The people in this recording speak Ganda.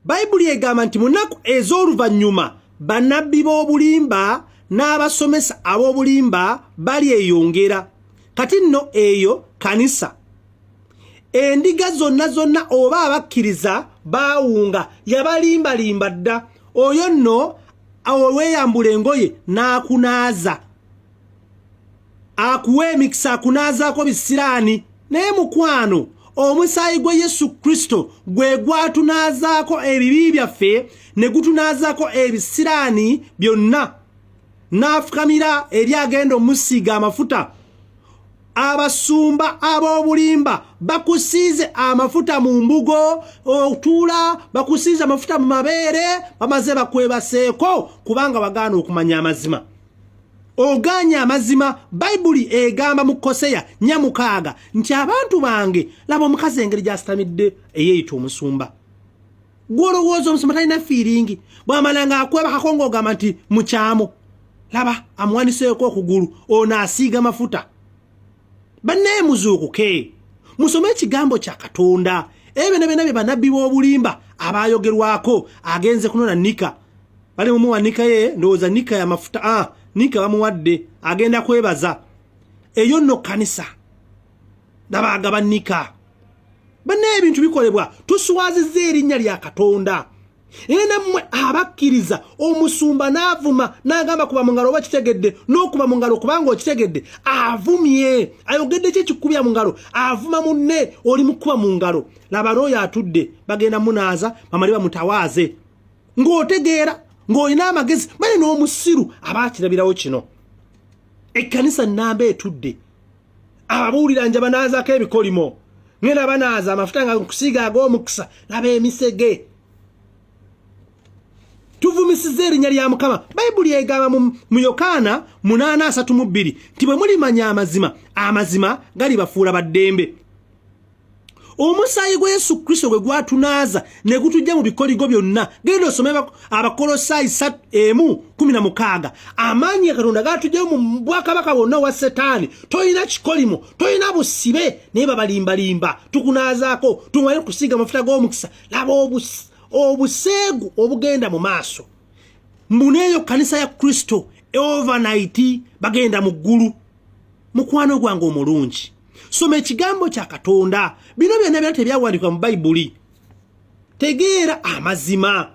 Bayibuli egamba nti mu nnaku ez'oluvannyuma bannabbi b'obulimba n'abasomesa ab'obulimba balyeyongera. Kati nno eyo kanisa. Endiga zonna zonna oba abakkiriza baawunga, yabalimbalimba dda. Oyo nno olweyambula engoye n'akunaaza, akuwa emikisa, akunaazaako bisiraani. Naye mukwano, omusaayi gwa Yesu Kristo gwe gwatunaazaako ebibi byaffe ne gutunaazaako ebisiraani byonna, n'afukamira eri agenda omusiiga amafuta. Abasumba ab'obulimba bakusiize amafuta mu mbugo otuula, bakusiize amafuta mu mabeere, bamaze bakwebaseeko kubanga bagaana okumanya amazima. Ogaanye amazima. Bayibuli egamba mu Koseya 4:6 nti abantu bange, laba omukazi engeri gy'asitamidde eyeeyita omusumba. Gw'olowooza omusumba talina feeling, bw'amala ng'akwebakako ng'ogamba nti mukyamu. Laba amuwaniseeko okugulu, ono asiiga mafuta. Bannaye, muzuukuke, musome ekigambo kya Katonda. Ebyo byonna byonna bye bannabbi b'obulimba abayogerwako. Agenze kunona nika, bali mumuwa nika ye, ndowooza nika ya mafuta. Ah, nika bamuwadde, agenda kwebaza. Eyo nno kanisa, laba agaba nika. Bannaye, ebintu bikolebwa, tuswazizza erinnya lya Katonda. Era nammwe abakkiriza, omusumba n'avuma n'agamba kuba mu ngalo, oba kitegedde n'okuba mu ngalo kubanga okitegedde avumye, ayogedde ki ekikubya mu ngalo, avuma munne, oli mukuba mu ngalo. Laba n'oyo atudde, bagenda munaaza bamale bamutawaaze. Ng'otegeera ng'olina amagezi mane n'omusiru aba akirabirawo kino. Ekkanisa nnamba etudde, ababuulira nja banaazaako ebikolimo, ngenda banaaza amafuta nga nkusiiga ag'omukisa. Laba emisege, tuvumisiza erinnya lya Mukama. Bayibuli egamba mu Yokaana 8:32 nti bwe mulimanya amazima, amazima galibafuula baddembe. Omusaayi gwa Yesu Kristo gwe gwatunaaza ne gutujja mu bikoligo byonna. Genda osome Abakolosaayi 1:16. Amaanyi ga Katonda gatujjayo mu bwakabaka bwonna wa Setaani. Tolina kikolimo, tolina busibe, naye babalimbalimba. Tukunaazaako, tumale kusiiga amafuta g'omukisa. Laba obuseegu obugenda mu maaso. Mbuneeyo kanisa ya Kristo, overnight bagenda mu ggulu. Mukwano gwange omulungi, soma ekigambo kya Katonda. Bino byonna byonna tebyawandiikwa mu Bayibuli. Tegeera amazima.